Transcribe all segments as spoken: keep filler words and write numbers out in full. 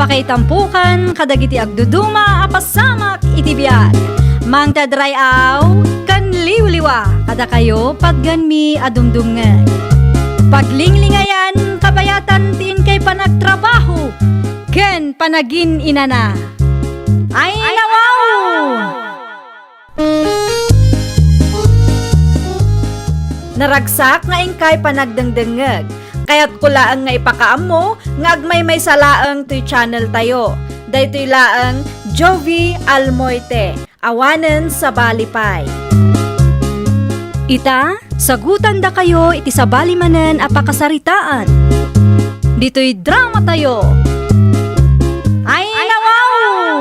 Kaitampukan kadagiti agduduma a pasamak iti biag. Mangted ray-aw ken liwliwa kadakayo patgenmi a dumdumngeg. Paglinglingayan, kabayatan ti inkay panagtrabaho ken panagin-inana. Ay, nawaw! Naragsak nga inkay panagdengdengngeg. Kayatko laeng nga ipakaammo nga agmaymaysa laeng toy channel tayo. Daytoy laeng Jovie Almoite, awanen sabali pay. Ita, sagutandakayo iti sabali manen a pakasaritaan. Ditoy drama tayo. Ay, nawaw!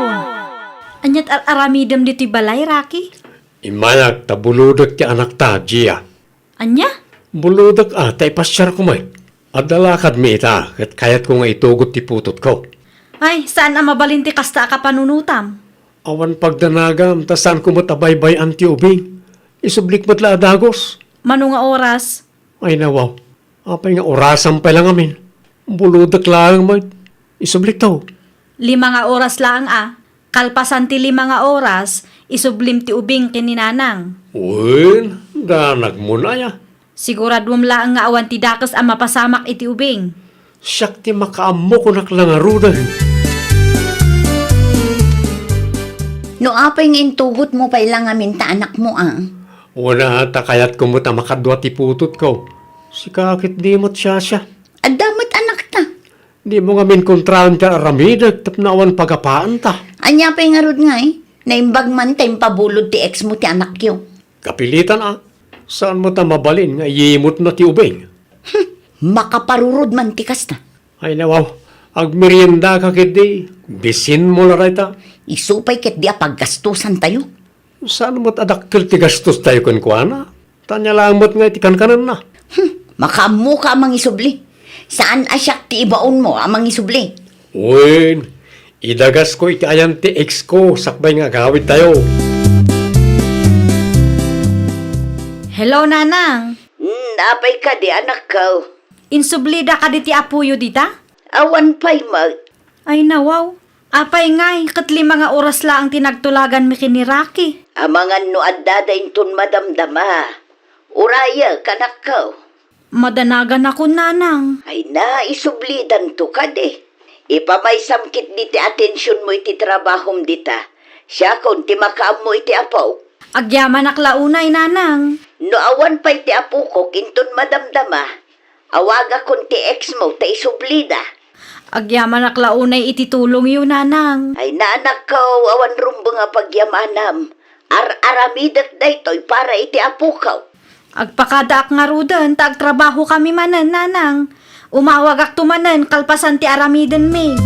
Ania't ar-aramidem ditoy balay, Rocky? Immayak ta bulodek ti anakta, Gia. Ania? Bulodek a, ta ipasiarko met. Adda lakadmi ita, ket kayatko nga itugot ti putotko. Ay, saan a mabalin ti kasta a kapanunotam. Awan pagdanagam, ta saanko met a baybay-an ti ubing. Isublik met la a dagus. Mano nga oras? Ay, nawaw. Apay nga orasam pay la ngamin? Bulodek laeng met. Isublikto. Lima nga oras laeng a. Kalpasan ti lima nga oras, isublim ti ubing ken ni Nanang. Wen, danagmon aya? Siguraduem laeng nga awan ti dakes a mapasamak iti ubing. Siak ti makaammo, kunak la ngaruden. No apay nga intugotmo pay la ngamin ta anakmo a. Wen a, ta kayatko met a makadua ti putotko. Sika ketdi met siasia. Adda met anakta. Dimo ngamin kontraen ti ar-aramidek tapno awan pagapaanta. Ania pay ngarud ngay? Naimbag man ta impabulod ti ex mo ti anakyo. Kapilitan a. Saan met a mabalin nga iyimotna ti ubing? Hmm, makaparurod man ti kasta. Ay, nawaw. Agmeriendaka ketdi. Bisinmo la dayta. Isu pay ketdi a paggastosantayo. Saan met a dakkel ti gastostayo kenkuana? Ta ania laeng met nga iti kankanenna. Hmm, makaammoka a mangisubli. Saan a siak ti ibaonmo a mangisubli? Wen, idagasko iti ayan ti ex ko sakbay nga agawidtayo. Hello, Nanang. Hmm, apay kadi, anakko? Insublida kadi ti apoyo dita? Awan pay met. Ay, nawaw. Apay ngay, ket lima nga oras laeng ti nagtulaganmi ken ni Rocky. Amangan no adda da inton madamdama. Urayek, anakko. Madanaganakon, Nanang. Ay na, isublidanto kadi. Ipamaysam ketdi ti atensionmo iti trabahom dita. Siakon ti makaammo iti apok. Agyamanak la unay, Nanang. No awan pay ti apokok inton madamdama, awagakon ti ex mo ta isublida. Agyamanak la unay iti tulongyo, Nanang. Ay, anakko, awan rumbeng a pagyamanam. Ar-aramidek daytoy para iti apoko. Agpakadaak ngaruden ta agtrabahokami manen, Nanang. Umawagakto manen kalpasan ti aramidenmi.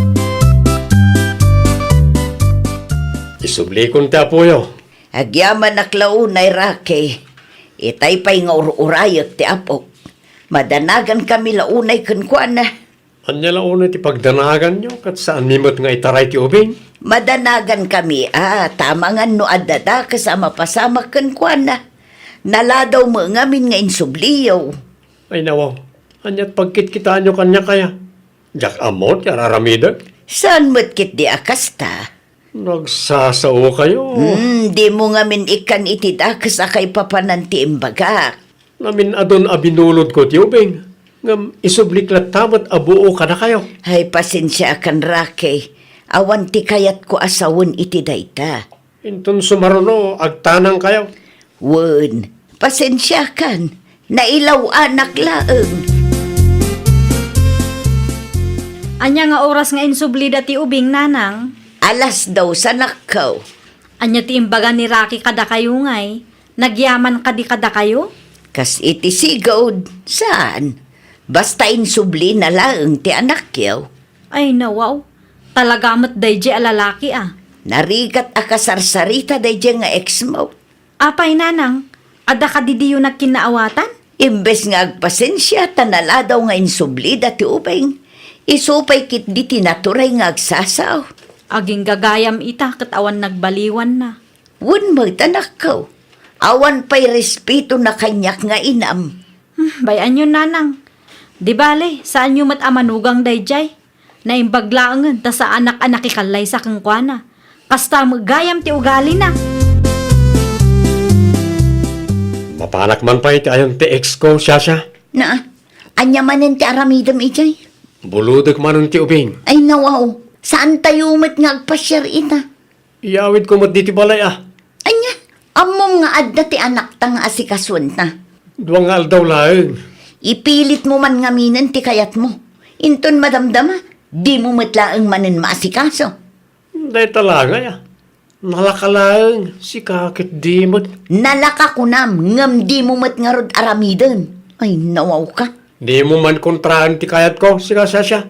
Isublikon ti apoyo. Agyamanak la unay, Rocky. Itay pay nga ur-urayek ti apok. Madanagankami la unay kenkuana. Ania la unay ti pagdanaganyo, ket saanmi met nga itaray ti ubing? Madanagankami a, ta amangan no adda dakes a mapasamak kenkuana. Naladaw met ngamin nga insubliyo. Ay, nawaw, ania't pagkitkitaenyo kaniak aya? Diak ammo ti ar-aramidek. Saan met ketdi a kasta? Nagsasaokayo. Hmm, dimo ngamin ikkan iti dakes a kaipapanan ti imbagak. Namin-adun a binulodko ti ubing, ngem isublik latta met a buo kadakayo. Ay, pasensiakan, Rocky. Awan ti kayatko a sawen iti dayta. Inton sumaruno, agtanangkayo. Wen, pasensiakan. Nailaw-anak laeng. Ania nga oras nga insublida ti ubing, Nanang? Alas dos, anakko. Ania ti imbaga ni Rocky kadakayo ngay? Nagyaman kadi kadakayo? Kas iti sigud, saan? Basta insublina laeng ti anakyo. Ay, nawaw. Talaga met daydiay a lalaki a. Narigat a kasarsarita daydiay nga ex mo. Apay, Nanang, adda kadi diyo nagkinnaawatan? Imbes nga agpasensia ta naladaw nga insublida ti ubing, isu pay ketdi ti naturay nga agsasao. Agingga gayam ita ket awan nagbaliwanna. Wen met, anakko. Awan pay respetona kaniak nga inam. Hmm, bay-anyon, Nanang. Di bale, saanyo met a manugang daydiay. Naimbag laengen ta saanak a nakikallaysa kenkuana. Kasta met gayam ti ugalina. Mapanak man pay ti ayan ti ex ko, Shasha. Na, ania manen ti aramidem idiay? Bulodek manen ti ubing. Ay, nawaw. Saantayo met nga agpasiar ita. Iyawidko met ditoy balay, a. Ania, ammom nga adda ti anakta nga asikasuenta? Dua nga aldaw laeng. Ipilitmo man ngaminen ti kayatmo. Inton madamdama, dimo met laeng manen maasikaso. Dayta la ngay, a. Nalaka laeng, sika ket di met. Nalaka kunam, ngem dimo met ngarud aramiden. Ay, nawawka. Dimo man kontraen ti kayatko, sika, Shasha.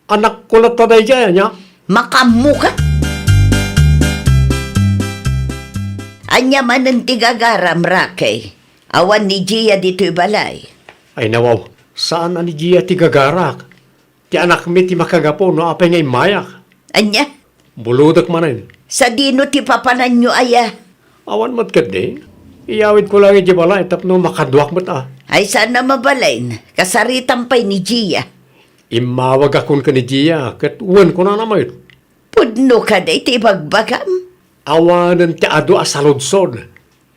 Anakko latta daydiay, ania? Makaammoka? Ania manen ti gagaram, Rocky? Awan ni Gia ditoy balay. Ay, nawaw, saan a ni Gia ti gagarak. Ti anakmi ti makagapu no apay nga immayak. Ania? Bulodek manen. Sadino ti papananyo aya? Awan met ketdi. Iyawidko laeng idiay balay tapno makaduak met a. Ay, saan a mabalin. Kasaritam pay ni Gia. Immawagakon ken ni Gia, ket wen kunana met. Pudno kadi ti ibagbagam? Awanen ti adu a saludsod.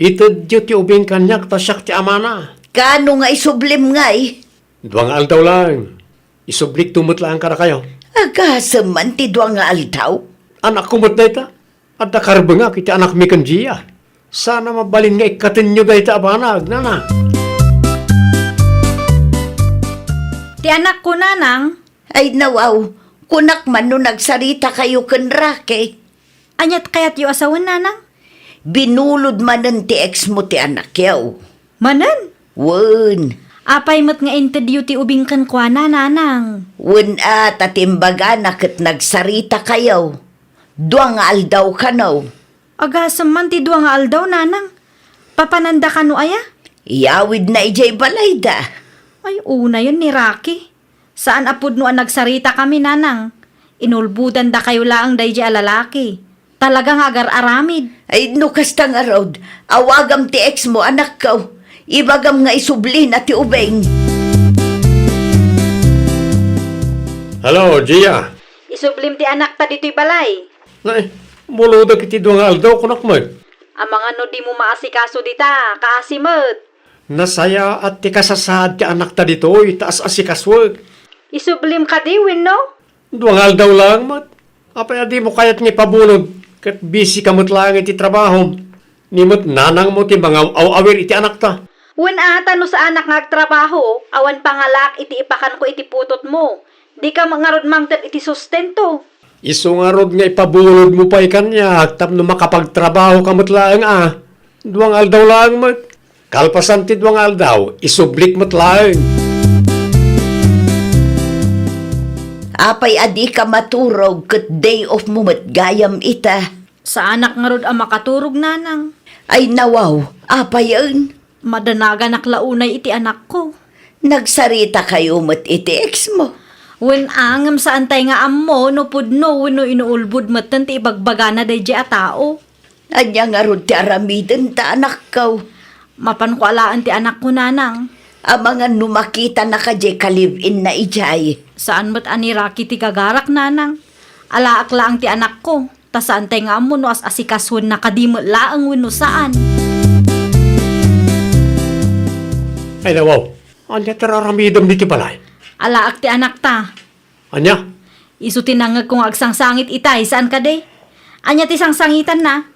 Itedyo ti ubing kaniak ta siak ti amana. Kaano nga isublim ngay? Dua nga aldaw laeng. Isublikto met laeng kadakayo. Agasem man ti dua nga aldaw? Anakko met dayta. Adda karbengak iti anakmi ken Gia. Saan a mabalin nga ikkatenyo dayta a banag, nana. Ti anakko, nanang. Ay, nawaw, kunak man no nagsaritakayo ken Rocky. Aniat kayatyo a sawen, nanang? Binulod manen ti ex mo ti anakyo. Manen? Wen. Apay met nga intedyo ti ubing kenkuana, nanang? Wen a, ta ti imbagana ket nagsaritakayo. Dua nga aldaw kano. Agasem man ti dua nga aldaw, nanang. Papananda kano aya? Iyawidna idiay balayda. Ay, unayen ni Rocky. Saan a pudno a nagsaritakami, nanang. Inulbodandakayo laeng daydiay a lalaki. Talaga nga agar-aramid. Ay, no kasta ngarud, awagam ti ex mo, anakko. Ibagam nga isublina ti ubing. Hello, Gia. Isublim ti anakta ditoy balay. Nay, bulodek iti dua nga aldaw, kunak met. Amangan no dimo maasikaso dita, kaasi met. Nasayaat ti kasasaad ti anakta ditoy, ta as-asikasuek. Isublim kadi wenno? Dua nga aldaw laeng met. Apay a dimo kayat nga ipabulod, ket busy ka met laeng iti trabahom. Ni met nanangmo ti mangaw-awir iti anakta. Wen a, ta no saanak nga agtrabaho, awan pangalaak iti ipakanko iti putotmo. Dika ngarud mangted iti sustento. Isu ngarud nga ipabulodmo pay kaniak tapno makapagtrabaho ka met laeng a. Dua nga aldaw laeng met. Kalpasan ti dua nga aldaw, isublik met laeng. Apay a dika maturog ket day off mo met gayam ita? Saanak ngarud a makaturog, nanang. Ay nawaw, apayen? Madanaganak la unay iti anakko. Nagsaritakayo met iti ex mo? Wen a, ngem saantay nga ammo no pudno wenno inuulbod metten ti ibagbagana daydiay a tao. Ania ngarud ti aramidenta, anakko? Mapanko alaen ti anakko, nanang. Amangan no makitanaka diay ka-live-inna idiay. Saan met a ni Rocky ti gagarak, nanang. Alaak laeng ti anakko. Ta saantay nga ammo no as-asikasuenna kadi met laeng wenno saan. Ay, nawaw. Ania ti ar-aramidem ditoy balay? Alaak ti anakta. Ania? Isu ti nangngegko nga agsangsangit itay, saan kadi? Ania ti sangsangitanna?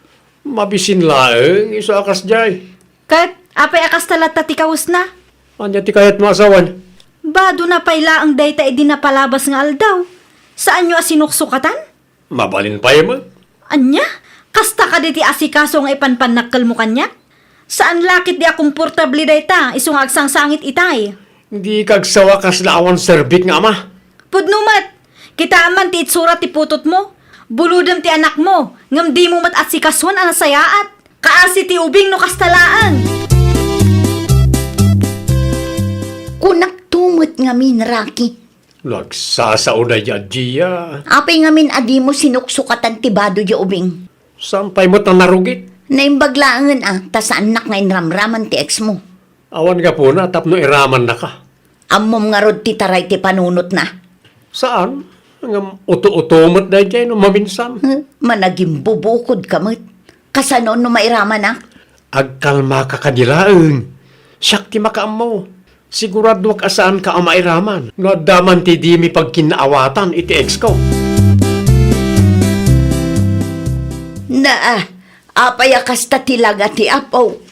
Mabisin laeng, isu a kasdiay. Ket, apay a kasta latta ti kawesna? Ania ti kayatmo a sawen? Badona pay laeng dayta idi napalabas nga aldaw. Saanyo a sinuksukatan? Mabalin pay met. Ania? Kasta kadi ti asikaso nga ipanpannakkelmo kaniak? Saan la ketdi a komportable dayta, isu nga agsangsangit itay. Dika agsawa kasla awan serbik nga ama. Pudno met! Kitaem man ti itsura ti putotmo. Bulodem ti anakmo, ngem dimo met asikasoen a nasayaat. Kaasi ti ubing no kasta laeng. Kunakto met ngamin, Rocky. Nagsasao daydiay a Gia. Apay ngamin a dimo sinuksukatan ti bado diay ubing? Saan pay met a narugit? Naimbag laengen a, ta saannak nga inramraman ti ex mo. Awan gapuna tapno iramannaka. Ammom ngarud ti taray ti panunotna? Saan. Ngem uto-uto met daydiay no maminsan. Hmm, managimbubukodka met. Kasano no mairamanak? Agkalmaka kadi laeng. Siak ti makaammo. Siguradoak a saanka a mairaman no adda man ti dimi pagkinnaawatan iti ex ko. Naa, apay a kasta ti langa ti apo?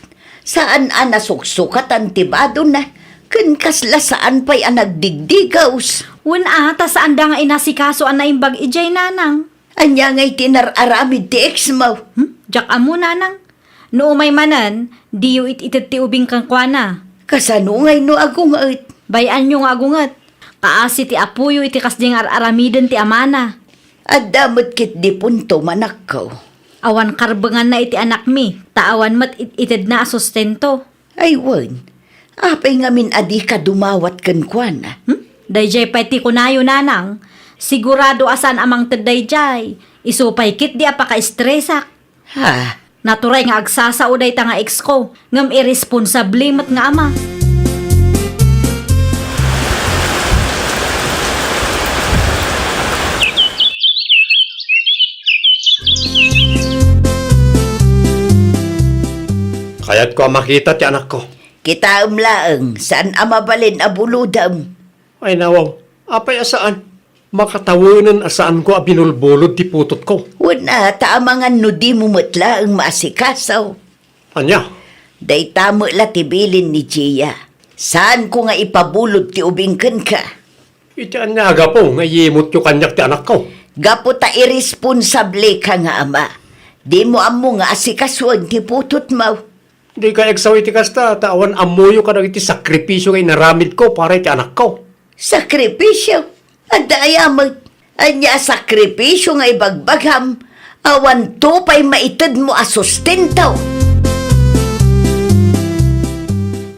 Saan a nasuksukatan ti badona, ken kasla saan pay a nagdigdigaws. Wen a, ta saanda nga inasikaso a naimbag idiay, nanang. Ania ngay ti nar-aramid ti ex mo? Hmm? Diak ammo, nanang. No umay manen, diyo it-ited ti ubing kenkuana. Kasano ngay no agunget? Bay-anyo nga agunget. Kaasi ti apoyo iti kasdi nga ar-aramiden ti amana. Adda met ketdi punto, anakko. Awan karbenganna iti anakmi, ta awan met it-itedna a sustento. Ay wen, apay ngamin a dika dumawat kenkuana? Hmm? Daydiay pay ti kunayo, nanang. Sigurado a saan a mangted daydiay. Isu pay ketdi a pakaestresak. Ha? Naturay nga agsasao dayta nga ex ko, ngem irresponsable met nga ama. Kayatko a makita ti anakko. Kitaem laeng, saan a mabalin a bulodem. Ay nawaw, apay a saan? Makatawenen a saanko a binulbulod ti putotko. Wen a, ta amangan no dimo met laeng maasikaso. Ania? Dayta met la ti bilin ni Gia. Saanko nga ipabulod ti ubing kenka. Iti ania a gapu nga iyimutyo kaniak ti anakko? Gapu ta irresponsableka nga ama. Dimo ammo nga asikasuen ti putotmo. Dika agsaw iti kasta, ta awan ammoyo kadagiti sakripisio nga inaramidko para iti anakko. Sakripisio? Adda aya met? Ania a sakripisio nga ibagbagam? Awanto pay maitedmo a sustento.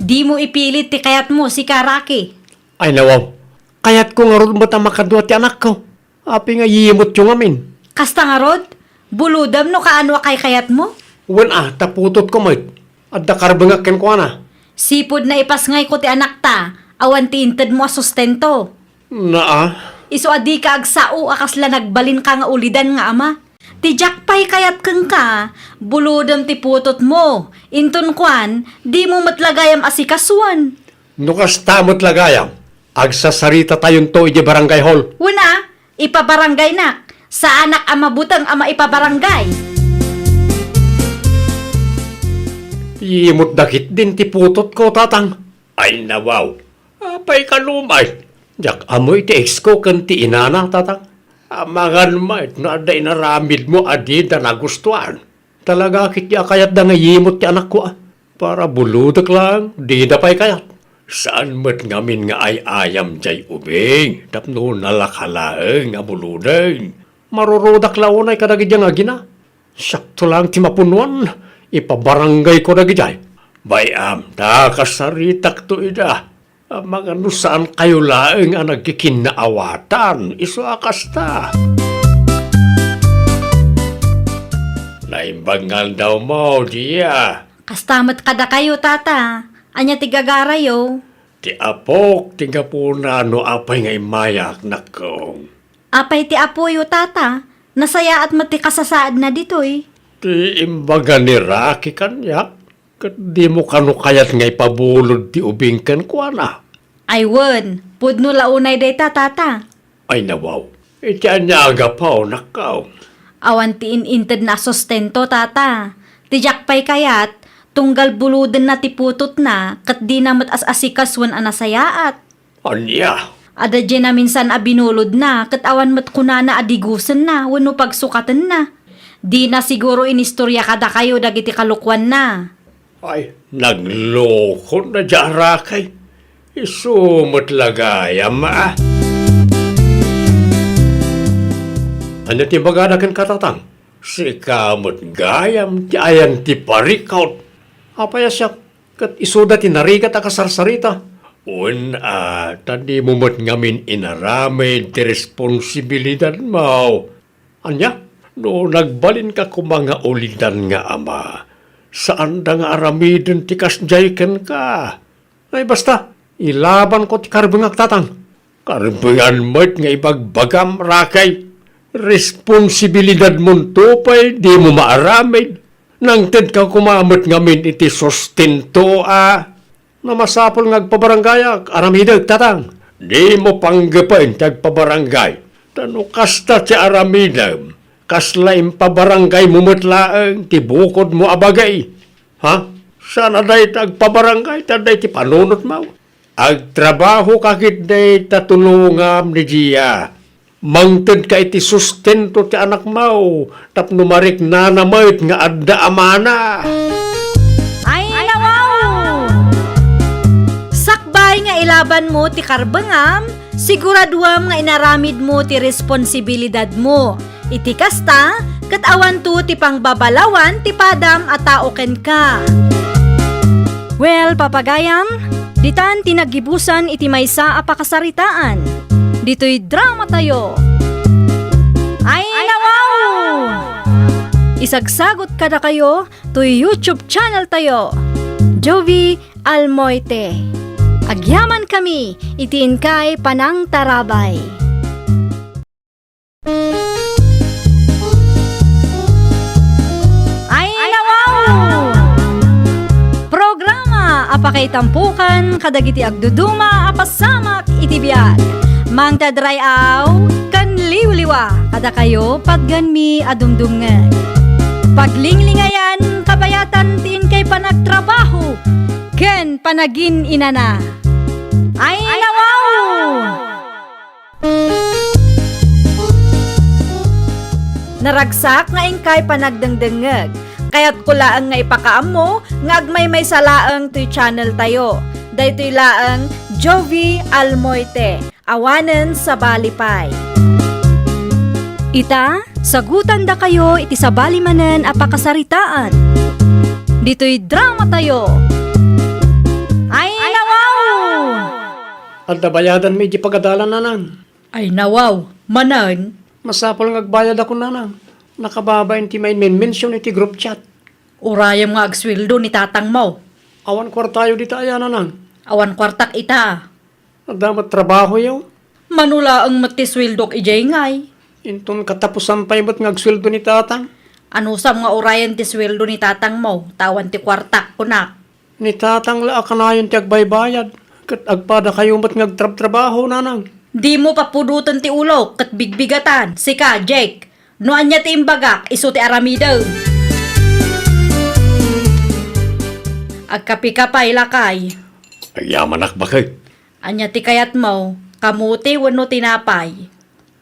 Dimo ipilit ti kayatmo, sika, Rocky. Ay nawaw, kayatko ngarud met a makadua ti anakko. Apay nga iyimutyo ngamin? Kasta ngarud, bulodem no kaano a kaykayatmo? Wen a, ta putotko met. Adda karbengak kenkuana. Sipud naipasngayko ti anakta, awan ti intedmo a sustento. Naa. Isu a dika agsao a kasla nagbalinka nga ulidan nga ama. Ti diak pay kayat kenka, bulodem ti putotmo. Inton kuan, dimo met la gayam asikasuen. No kasta met la gayam, agsasaritatayon to idiay barangay hall. Wen a, ipabarangaynak. Saanak a mabuteng a maipabarangay. Iyimutda ketdin ti putotko, tatang. Ay nawaw. Apay kano met? Diak ammo iti ex ko ken ti inana, tatang. Amangan met no adda inaramidmo a dida nagustuan. Talaga ketdi a kayatda nga iyimut ti anakko a. Para bulodek laeng, dida pay kayat. Saan met ngamin nga ay-ayam diay ubing tapno nalaka laeng a buloden. Marurudak la unay kadagiti nga agina. Siakto laeng ti mapunnuan, ipabarangayko dagidiay. Bay-am, ta kasaritakto ida. Amangan no saankayo laeng a nagkikinnaawatan, isu a kasta. Naimbag nga aldawmo, Gia. Kasta met kadakayo, Tata. Ania ti gagarayo? Ti apok ti gapuna no apay nga immayak, nakkong. Apay ti apoyo, Tata? Nasayaat met ti kasasaadna ditoy. Ti imbaga ni Rocky kaniak, ket dimo kano kayat nga ipabulod ti ubing kenkuana? Ay wen, pudno la unay dayta, Tata. Ay nawaw, iti ania a gapu, nakkong? Awan ti in-intedna a sustento, Tata. Ti diak pay kayat, tunggal bulodenna ti putotna, ket dina met as-asikasuen a nasayaat. Ania? Adda diay naminsan a binulodna, ket awan met kunana a digusenna wenno pagsukatenna. Dina siguro inistorya kadakayo dagiti kalokuanna. Ay, naglokon na diay arakay. Isu met la gayam, a. Ania ti bagada kenka, Tatang? Sika met gayam ti ayan ti parikut. Apay a siak? Ket isuda ti narigat a kasarsarita. Wen a, ta dimo met ngamin inaramid ti responsibilidadmo. Ania? No nagbalinka koma nga ulidan nga ama, saanda nga aramiden ti kasdiay kenka. Ay, basta, ilabanko ti karbengak, Tatang. Karbengan met nga ibagbagam, Rakay. Responsibilidadmonto pay dimo maaramid. Nangtedka koma met ngamin iti sustento a. No masapul nga agpabaranggayak, aramidek, tatang. Dimo panggepen ti agpabarangay. Ta no kasta ti aramidem, kasla impabarangaymo met laeng ti bukodmo a bagi. Ha? Saan a dayta agpabarangay, ta dayta panunotmo. Agtrabahoka ketdi ta tulongam ni Gia. Mangtedka iti sustento ti anakmo tapno mariknana met nga adda amana. Ay, nawaw! Sakbay nga ilabanmo ti karbengam, siguraduam nga inaramidmo ti responsibilidadmo. Iti kasta, ket awanto ti pangbabalawan ti padam a tao kenka. Well, papagayam, ditan ti naggibusan iti maysa a pakasaritaan. Ditoy dramatayo. Ay, nawaw! Isagsagot kadakayo toy YouTube channeltayo, Jovie Almoite. Agyamankami iti inkay panangtarabay. Ay, nawaw! Programa a pakaitampokan kadagiti agduduma a pasamak iti biag. Mangted ray-aw ken liwliwa kadakayo, patgenmi a dumdumngeg. Paglinglingayan, kabayatan ti inkay panagtrabaho ken panagin-inana. Ay, nawaw! Naragsak nga inkay panagdengdengngeg. Kayatko laeng nga ipakaammo nga agmaymaysa laeng toy channeltayo. Daytoy laeng Jovie Almoite, awanen sabali pay. Ita, sagutandakayo iti sabali manen a pakasaritaan. Ditoy dramatayo. Ay, nawaw! Adda bayadanmi iti pagadalan, nanang. Ay, nawaw, manen? Masapul nga agbayadakon, nanang. Nakababain ti main-mention iti group chat. Urayem nga agsueldo ni tatangmo. Awan kuartayo dita aya, nanang? Awan kuartak ita. Adda met trabahoyo? Mano laeng met ti sueldok idiay ngay. Inton katapusan pay met nga agsueldo ni tatang. Anusam nga urayen ti sueldo ni tatangmo, ta awan ti kuartak, kunak. Ni tatang la a kanayon ti agbaybayad, ket agpadakayo met nga agtrabtrabaho, nanang. Dimo papudoten ti ulok ket bigbigatan, sika, Jake. No ania ti imbagak, isu ti aramidem. Agkapika pay, lakay. Agyamanak, baket. Ania ti kayatmo? Kamote wenno tinapay?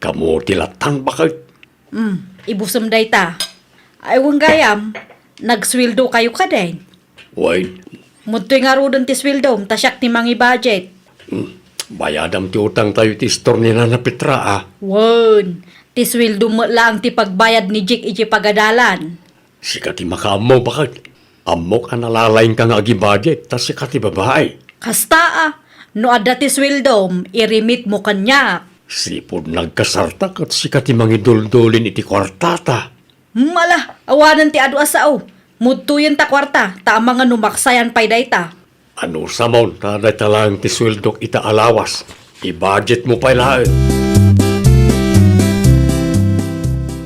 Kamote latta, baket. Hmm, ibusem dayta. Ay, wen gayam, nagsueldokayo kadi? Wen. Mudtoy ngaruden ti sueldom, ta siak ti mangi-budget. Hmm, bayadam ti utangtayo iti istor ni Nana Petra, a. Wen, ti sueldom met laeng ti pagbayad ni Jake iti pagadalan. Sika ti makaammo, baket. Ammok a nalalaingka nga agi-budget, ta sika ti babai. Kasta, a. No adda ti sueldom, irimitmo kaniak. Sipud nagkasarta ket sika ti mangiduldulin iti kuartata. Mala, awanen ti adu a sao. Mudtoyen ta kuarta, ta amangan no maksayan pay dayta. Anusamon, ta dayta laeng ti sueldok ita a lawas. I-budgetmo pay laeng.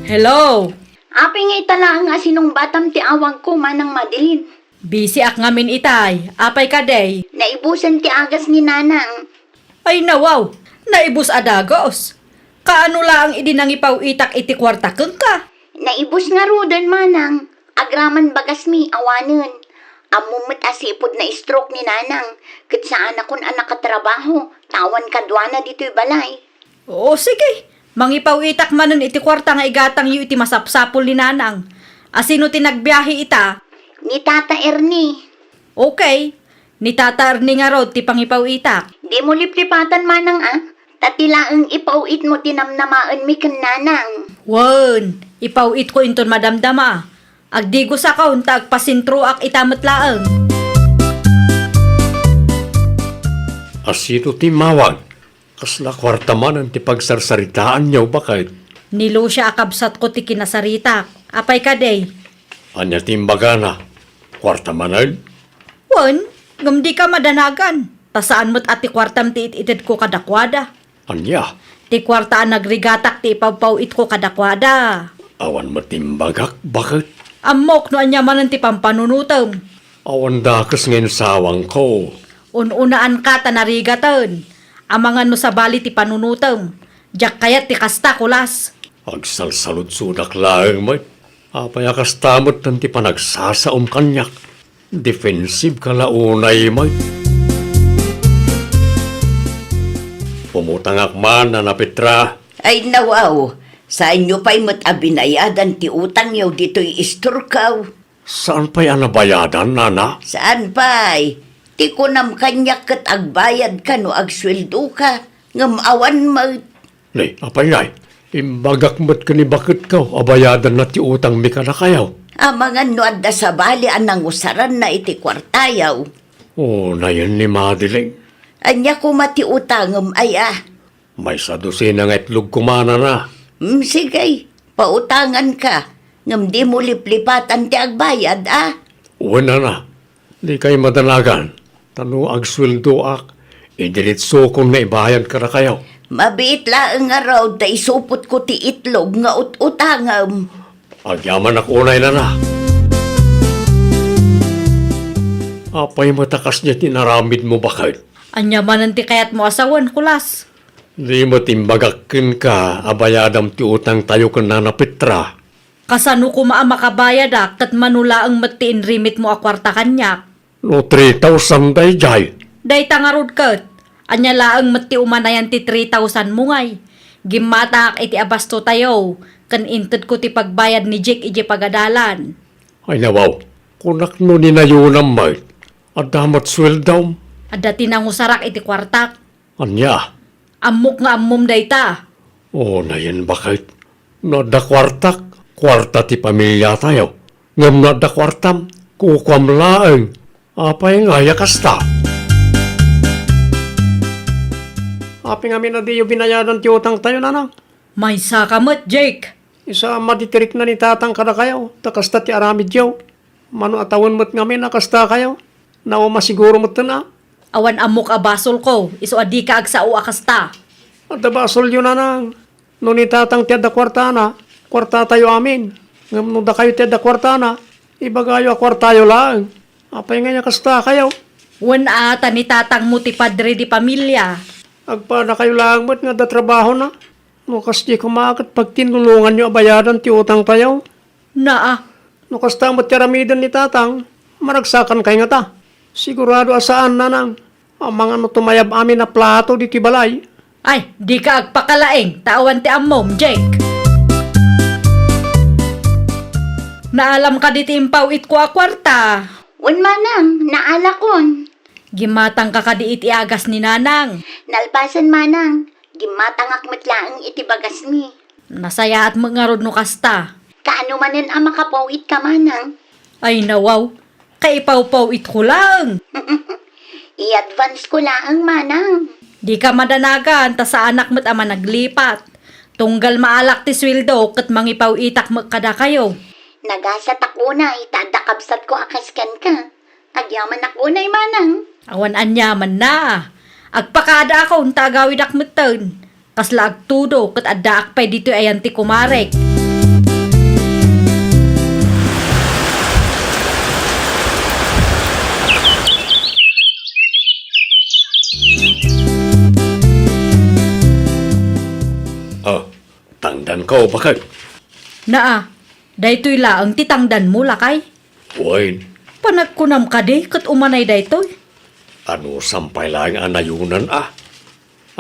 Hello? Apay nga ita laeng a sinungbatam ti awagko, Manang Madeline? Bisiak ngamin itay. Apay kadi? Naibusen ti agas ni Nanang. Ay, nawaw! Naibus a dagus! Kaano laeng idi nangipaw-itak iti kuarta kenka? Naibus ngaruden, Manang. Agraman bagasmi, awanen. Ammom met a sipud na-stroke ni Nanang, ket saanakon a nakatrabaho, ta awan kaduana ditoy balay. Oo, sige. Mangipaw-itak manen iti kuarta nga igatangyo iti masapsapul ni Nanang. Asino ti nagbiahe ita? Ni Tata Ernie. Okay. Ni Tata Ernie ngarud ti pangipaw-itak. Dimo liplipatan, Manang, a. Ta ti laeng ipaw-itmo ti namnamaenmi ken Nanang. Wen, ipaw-itko inton madamdama. Agdigusakon ta agpasintroak ita met laeng. Asino ti immawag? Kasla kuarta manen ti pagsarsaritaanyo, baket? Ni Lucia a kabsatko ti kinasaritak. Apay kadi? Ania ti imbagana? Kuarta manen? Wen, ngem dika madanagan. Ta saan met a ti kuartam ti it-itedko kadakuada. Ania? Ti kuarta a nagrigatak ti ipawpaw-itko kadakuada. Awan met imbagak, baket? Ammok no ania manen ti pampanunotem. Awan dakes nga insawangko. Un-unaanka ta narigaten. Amangan no sabali ti panunotem. Diak kayat ti kasta, Kulas. Agsalsaludsodak laeng met. Apay a kasta met ti panagsasaom kaniak? Defensive ka la unay met. Pumutangak man, Nana Petra. Ay, nawaw. Saanyo pay met a binayadan ti utangyo ditoy istorkaw? Saan pay a nabayadan, Nana? Saan pay? Ti kunam kaniak ket agbayadka no agsueldoka, ngem awan met. Ni, apay ngay? Imbagak met ken ni baketko a bayadanna ti utangmi kadakayo. Amangan no adda sabali a nangusaranna iti kuartayo. O, nayen ni Madeline. Ania koma ti utangem, aya? Maysa dosena nga itlog koma, Nana. Hmm, sige, pautanganka, ngem dimo liplipatan ti agbayad, a? Wen, Nana. Dikay madanagan, ta no agsueldoak, idiretsokon nga ibayad kadakayo. Mabiit laeng ngarud ta isupotko ti itlog nga ut-utangem. Agyamanak unay, Nana. Apay met a kasdiay ti inaramidmo, baket? Ania manen ti kayatmo a sawen, Kulas? Di met imbagak kenka a bayadam ti utangtayo ken Nana Petra. Kasano koma a makabayadak ket mano laeng met ti inrimitmo a kuarta kaniak? No three thousand daydiay. Dayta ngarud ket, ania laeng met ti umanayan ti three thousand mo ngay? Gimmatangak iti abastotayo, ken intedko ti pagbayad ni Jake idiay pagadalan. Ay nawaw, kunak no ni nayunam met, adda met sueldom? Adda ti nangusarak iti kuartak. Ania? Ammok nga ammom dayta. O, nayen baket. No adda kuartak, kuarta ti pamiliatayo. Ngem no adda kuartam, kukuam laeng. Apay ngay a kasta? Apay ngamin a diyo binayadan ti utangtayo, Nanang? Maysa ka met, Jake. Isu a maditirikna ni Tatang kadakayo, ta kasta ti aramidyo. Mano a tawen met ngamin a kastakayo? Nauma siguro metten a. Awan ammok a basolko, isu a dika agsao a kasta. Adda basolyo, Nanang. No ni Tatang ti adda kuartana, kuartatayo amin. Ngem no dakayo ti adda kuartana, ibagayo a kuartayo laeng. Apay ngay a kastakayo? Wen a, ta ni Tatangmo ti padre di pamilia. Agpadakayo laeng met nga adda trabahona. No kasdi koma ket pagtinnulonganyo a bayadan ti utangtayo. Naa. No kasta met ti aramiden ni Tatang, maragsakankay ngata. Sigurado a saan, Nanang. Amangan no tumayab amin a plato ditoy balay. Ay, dika agpakalaing, ta awan ti ammom, Jake. Naalam kadi ti impaw-itko a kuarta? Wen, Manang, naalakon. Gimmatangka kadi iti agas ni Nanang? Nalpasen, Manang. Gimmatangak met laeng iti bagasmi. Nasayaat met ngarud no kasta. Kaano manen a makapaw-itka, Manang? Ay, nawaw. Kaipawpaw-itko laeng. I-advance ko laeng, Manang. Dika madanagan, ta saanak met a managlipat. Tunggal maalak ti sueldo ket mangipaw-itak met kadakayo. Nagasatak unay, ta adda kabsatko a kas kenka. Agyamanak unay, Manang. Awan aniamanna. Agpakadaakon ta agawidak metten. Kasla agtudo ket addaak pay ditoy ayan ti kumarek. Ah, tangdanko, baket. Naa, daytoy laeng ti tangdanmo, lakay? Wen. Panagkunam kadi ket umanay daytoy? Anusam pay laeng a nayunan a.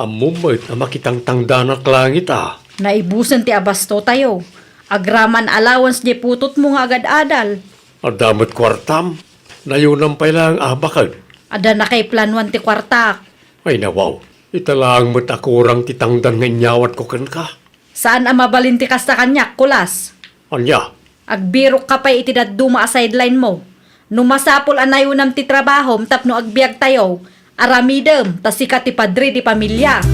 Ammom met a makitangtangdanak langit a. Naibusen ti abastotayo. Agraman allowance diay putotmo nga agad-adal. Adda met kuartam. Nayunam pay laeng a, baket. Adda nakaiplanuan ti kuartak. Ay nawaw, ita laeng met a kurang ti tangdan nga inyawatko kenka. Saan a mabalin ti kasta kaniak, Kulas. Ania? Agbirokka pay iti dadduma a sideline mo. No masapul a nayunam ti trabahom tapno agbiagtayo, aramidem ta sika ti padre di pamilia.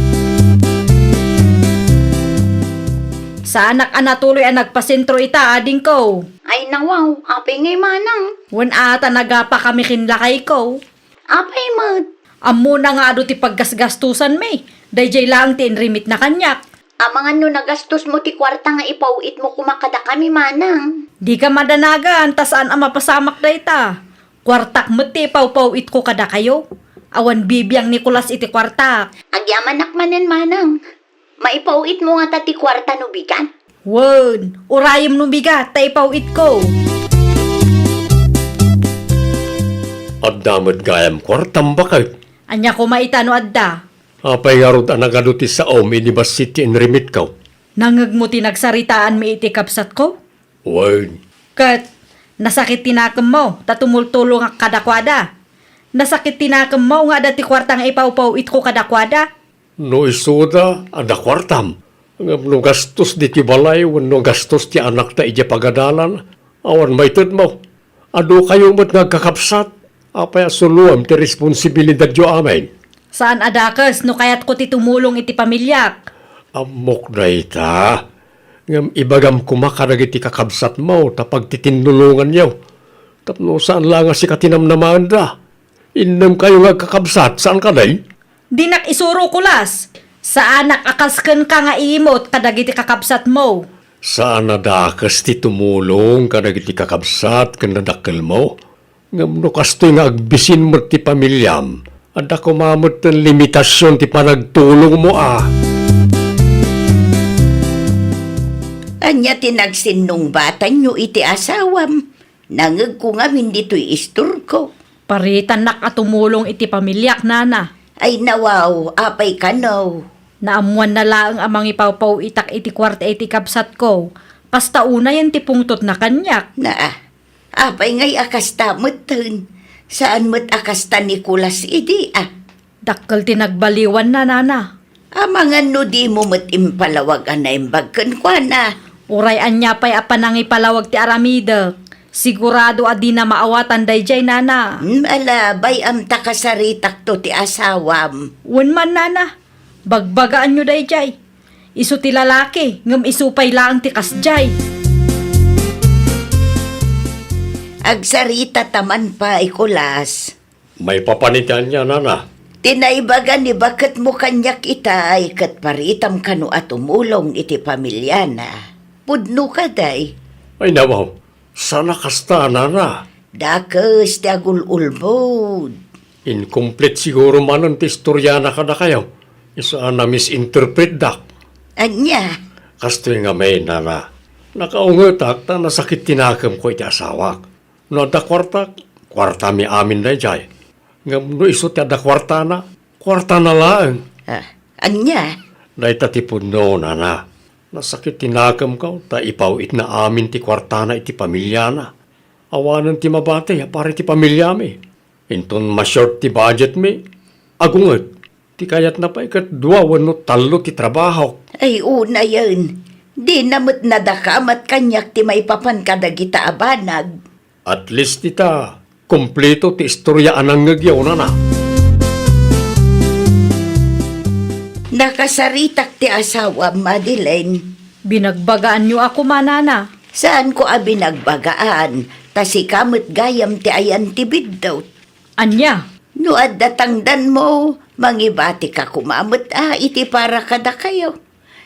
Saanak a natuloy a nagpasentro ita, adingko. Ay nawaw, apay ngay, Manang? Wen a, ta nagapakami ken lakayko. Apay met? Ammona nga adu ti paggasgastosanmi. Daydiay laeng ti inrimitna kaniak. Amangan no nagastosmo ti kuarta nga ipaw-itmo koma kadakami, manang. Dika madanagan ta saan a mapasamak dayta. Kuartak met ti ipawpaw-itko kadakayo. Awan bibiang ni Kulas iti kuartak. Agyamanak manen, manang. Maipaw-itmo ngata ti kuarta no bigat? Wen, urayem no bigat ta ipaw-itko. Adda met gayam kuartam baket. Ania koma ita no adda? Apay ngarud a nagadu ti saom idi bassit ti inrimitko? Nangngegmo ti nagsaritaanmi iti kabsatko? Wen. Ket nasakit ti nakemmo ta tumultulongak kadakuada. Nasakit ti nakemmo nga adda ti kuarta nga ipawpaw-itko kadakuada. No isuda, adda kuartam. Ngem no gastos ditoy balay wenno gastos ti anakta idiay pagadalan, awan maitedmo. Adu kayo met nga agkakabsat. Apay a suloem ti responsibilidadyo amin? Saan a dakes no kayatko ti tumulong iti pamiliak. Ammok dayta. Ngem ibagam koma kadagiti kakabsatmo ta pagtitinnulonganyo. Tapno saan la nga sika ti namnamaenda. Innem kayo nga agkakabsat, saan kadi? Dinak isuro, Kulas. Saanak a kas kenka nga iimut kadagiti kakabsatmo. Saan a dakes ti tumulong kadagiti kakabsat ken nadakkelmo. Ngem no kastoy nga agbisin met ti pamiliam, adda koma metten limitasion ti panagtulongmo a. Ania ti nagsinnungbatanyo iti asawam? Nangngegko ngamin ditoy istorko. Paritannak a tumulong iti pamiliak, nana. Ay nawaw, apay kano? Naammoanna laeng a mangipawpaw-itak iti kuarta iti kabsatko. Kasta unayen ti pungtotna kaniak. Naa, apay ngay a kasta metten? Saan met a kasta ni Kulas idi a? Dakkel ti nagbaliwanna, nana. Amangan no dimo met impalawag a naimbag kenkuana. Uray ania pay a panangipalawag ti aramidek, sigurado a dina maawatan daydiay, nana. Hmm, ala, bay-am ta kasaritakto ti asawam. Wen man, nana. Bagbagaanyo daydiay. Isu ti lalaki, ngem isu pay laeng ti kasdiay. Agsarita ta man pay, Kulas. Maipapan iti ania, nana? Ti naibaga ni baketmo kaniak itay ket paritam kano a tumulong iti pamiliana. Pudno kadi? Ay, nawaw. Saan a kasta, nana? Dakes ti agul-ulbod. Incomplete siguro manen ti istoriana kadakayo. Isu a na-misinterpretdak. Ania? Kastoy ngamin, nana. Nakaungetak ta nasakit ti nakemko iti asawak. No adda kuartak, kuartami amin daydiay. Ngem no isu ti adda kuartana, kuartana laeng. Ah, ania? Dayta ti pudno, nana. Nasakit ti nakemko ta ipaw-itna amin ti kuartana iti pamiliana. Awanen ti mabati a para iti pamiliami. Inton ma-short ti budgetmi, agunget. Ti kayatna pay ket dua wenno tallo ti trabahok. Ay, unayen, dina met nadakamat kaniak ti maipapan kadagita a banag. At least ita, kompleto ti istoria a nangngegyo, nana. Nakasaritak ti asawam, Madeline. Binagbagaanyo a koma, nana. Saanko a binagbagaan, ta sika met gayam ti ayan ti biddut. Ania? No adda tangdanmo, mangibatika koma met a iti para kadakayo.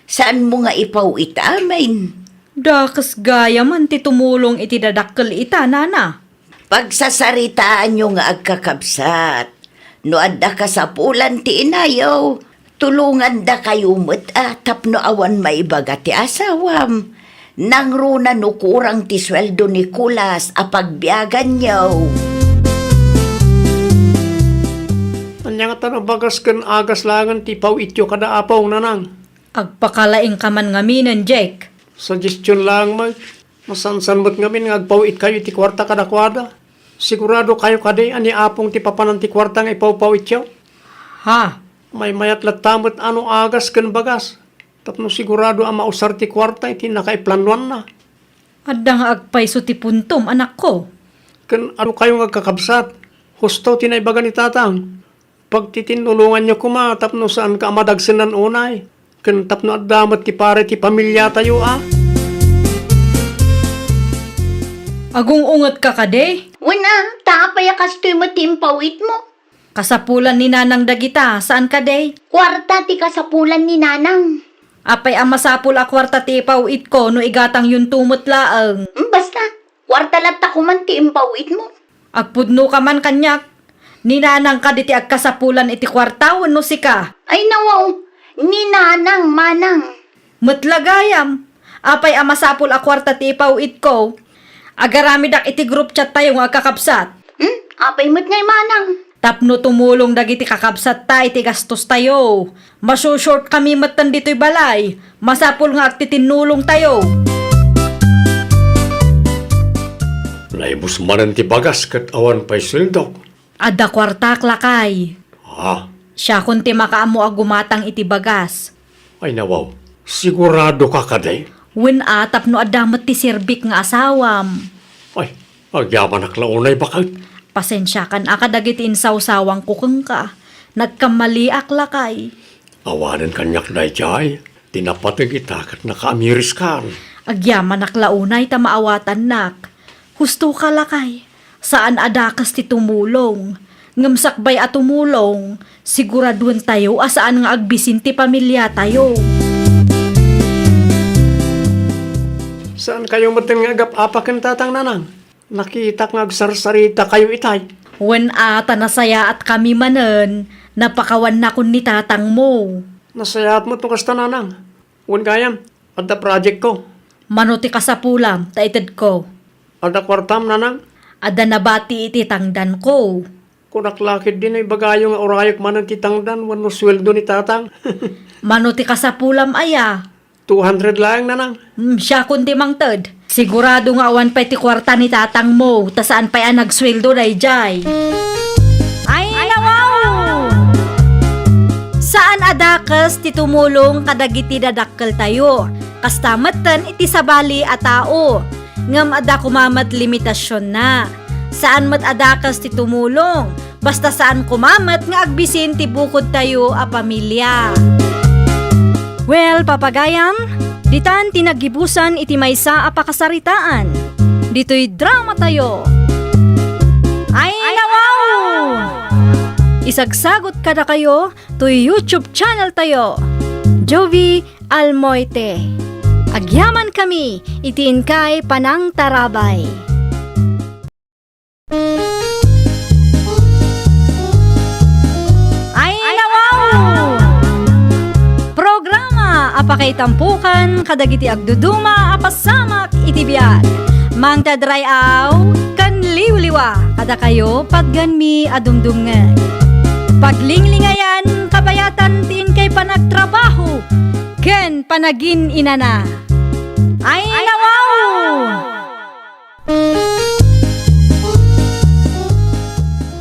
Saanmo nga ipaw-it amin. Dakes gayamen ti tumulong iti dadakkel ita, nana. Pagsasaritaanyo nga agkakabsat. No adda kasapulan ti inayo, tulongandakayo met a tapno awan maibaga ti asawam. Nangruna no kurang ti sueldo ni Kulas a pagbiaganyo. Ania ngata no bagas ken agas laengen ti ipaw-ityo kada apong, nanang? Agpakalaingka man ngaminen, Jake. Suggestion laeng met. Masansan met ngamin nga agpaw-itkayo iti kuarta kadakuada. Siguradokayo kadi a ni apong ti papanan ti kuarta nga ipawpaw-ityo? Ha? Maymayat latta met a no agas ken bagas. Tapno sigurado a mausar ti kuarta iti nakaiplanoanna. Adda nga agpayso ti puntom, anakko. Ken adu kayo nga agkakabsat, husto ti naibaga ni Tatang. Pagtitinnulonganyo koma tapno saanka a madagsenan unay, ken tapno adda met ti para iti pamiliatayo a. Agung-ungetka kadi? Wen a, ta apay a kastoy met ti impaw-itmo? Kasapulan ni Nanang dagita, saan kadi? Kuarta ti kasapulan ni Nanang. Apay a masapul a kuarta ti ipaw-itko no igatangyonto met laeng? Mm, basta, kuarta latta koman ti impaw-itmo. Agpudnoka man kaniak. Ni Nanang kadi ti agkasapulan iti kuarta wenno sika? Ay, nawaw, ni Nanang, manang. Met la gayam, apay a masapul a kuarta ti ipaw-itko? Agaramidak iti group chat tayo nga agkakabsat. Hmm? Apay met ngay, manang? Tapno tumulong dagiti kakabsatta iti gastostayo. Masu-short kami metten ditoy balay. Masapul nga agtitinnulongtayo. Naibus manen ti bagas ket awan pay sueldok. Adda kuartak, lakay. Ha? Siakon ti makaammo a gumatang iti bagas. Ay, nawaw, siguradoka kadi? Wen a, tapno adda met ti serbik nga asawam. Ay, agyamanak la unay baket. Pasensiakan a kadagiti insawsawangko kenka. Nagkammaliak, lakay. Awanen kaniak daydiay. Ti napateg ita ket nakaamiriskan. Agyamanak la unay ta maawatannak. Husto ka, lakay. Saan a dakes ti tumulong. Ngem sakbay a tumulong, siguraduentayo a saan nga agbisin ti pamiliatayo. Saankayo metten nga agap-apa ken tatang, nanang? Nakitak nga agsarsaritakayo itay. Wen a, ta nasayaatkami manen, napakawannakon ni tatangmo. Nasayaat met no kasta, nanang. Wen gayam, adda projectko. Mano ti kasapulam, ta itedko? Adda kuartam, nanang? Adda nabati iti tangdanko. Kunak la ketdi no ibagayo nga urayek manen ti tangdan wenno sueldo ni tatang. Mano ti kasapulam aya? Two hundred laeng, nanang. Hmm, siakon ti mangted. Sigurado nga awan pay ti kuarta ni tatangmo, ta saan pay a nagsueldo daydiay. Ay, nawaw! Saan a dakes ti tumulong kadagiti dadakkeltayo. Kasta metten iti sabali a tao. Ngem adda koma met limitasionna. Saan met a dakes ti tumulong. Basta saan koma met nga agbisin ti bukodtayo a pamilia. Well, papagayam, ditan ti naggibusan iti maysa a pakasaritaan. Ditoy dramatayo. Ay, nawaw! Isagsagot kadakayo toy YouTube channeltayo, Jovie Almoite. Agyamankami iti inkay panangtarabay. Ay, nawaw! Programa a pakaitampokan kadagiti agduduma a pasamak iti biag. Mangted ray-aw ken liwliwa kadakayo patgenmi a dumdumngeg. Paglinglingayan, kabayatan ti inkay panagtrabaho ken panagin-inana. Ay, nawaw!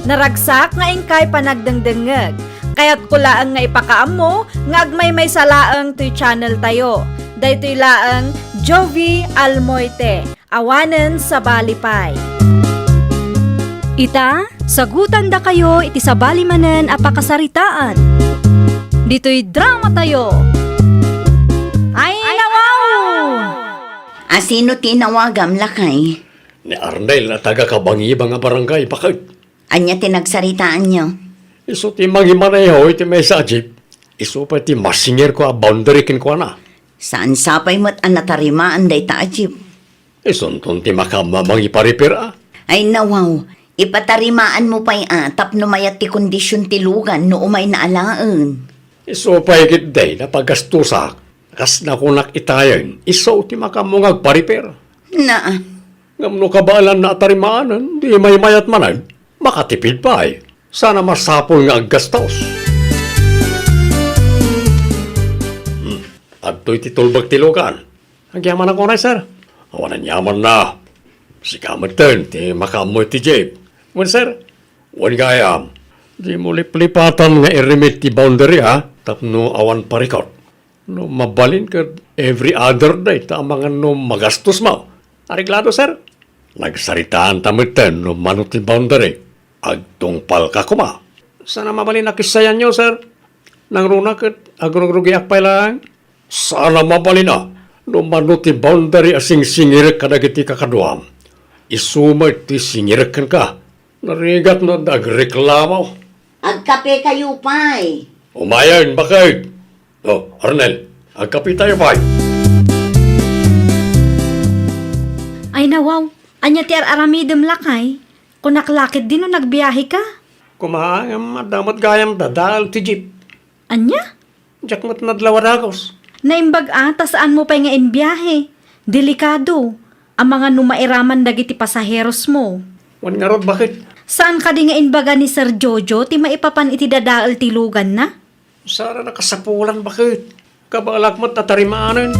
Naragsak nga inkay panagdengdengngeg. Kayatko laeng nga ipakaammo nga agmaymaysa laeng toy channeltayo. Daytoy laeng Jovie Almoite, awanen sabali pay. Ita, sagutandakayo iti sabali manen a pakasaritaan. Ditoy dramatayo. Ay, nawaw! A, sino ti inawagam, lakay? Ni Arnel a taga-Kabangiba nga barangay, baket. Ania ti nagsaritaanyo? Isu ti mangimaneho iti maysa a jeep. Isu pay ti masingerko a boundary kenkuana. Saan sapay met a natarimaan dayta a jeep? Isunton ti makaammo a mangipariper a. Ay, nawaw, ipatarimaanmo pay a tapno mayat ti kondision ti lugan no umayna alaen. Isu pay ketdi napagastusak. Kas nakunak itayen, isu ti makaammo nga agpariper. Naa. Ngem no kabaelanna a tarimaanen, di maymayat manen, makatipid pay. Saan a masapul nga aggastos. Hmm. Adtoy ti tulbek ti lugan. Agyamanak unay, sir. Awan aniamanna. Sika metten ti makaammo iti jeep. Wen, sir. Wen gayam. Dimo liplipatan nga irimit ti boundary, ha? Tapno awan parikot. No mabalin ket every other day ta amangan no magastos mo. Areglado, sir. Nagsaritaan ta metten no mano ti boundary. Agtungpal ka koma. Saan a mabalin a kissayanyo, sir. Nangruna ket agrugrugiak pay laeng. Saan a mabalin a no mano ti boundary a singsingirek kadagiti kakaduam. Isu met ti singirek kenka. Narigat no adda agreklamo. Agkapekayo pay. Umayen, baket. O, Arnel, agkapetayo pay. Ay, nawaw. Ania ti ar-aramidem, lakay? Kunak la ketdi no nagbiaheka. Koma, ngem adda met gayam dadael ti jeep. Ania? Diak met nadlaw a dagus. Naimbag a, ta saanmo pay nga imbiahe. Delikado. Amangan no mairaman dagiti pasaherosmo. Wen ngarud, baket? Saan kadi nga imbaga ni Sir Jojo ti maipapan iti dadael ti luganna? Saan a nakasapulan, baket? Kabaelak met a tarimanen.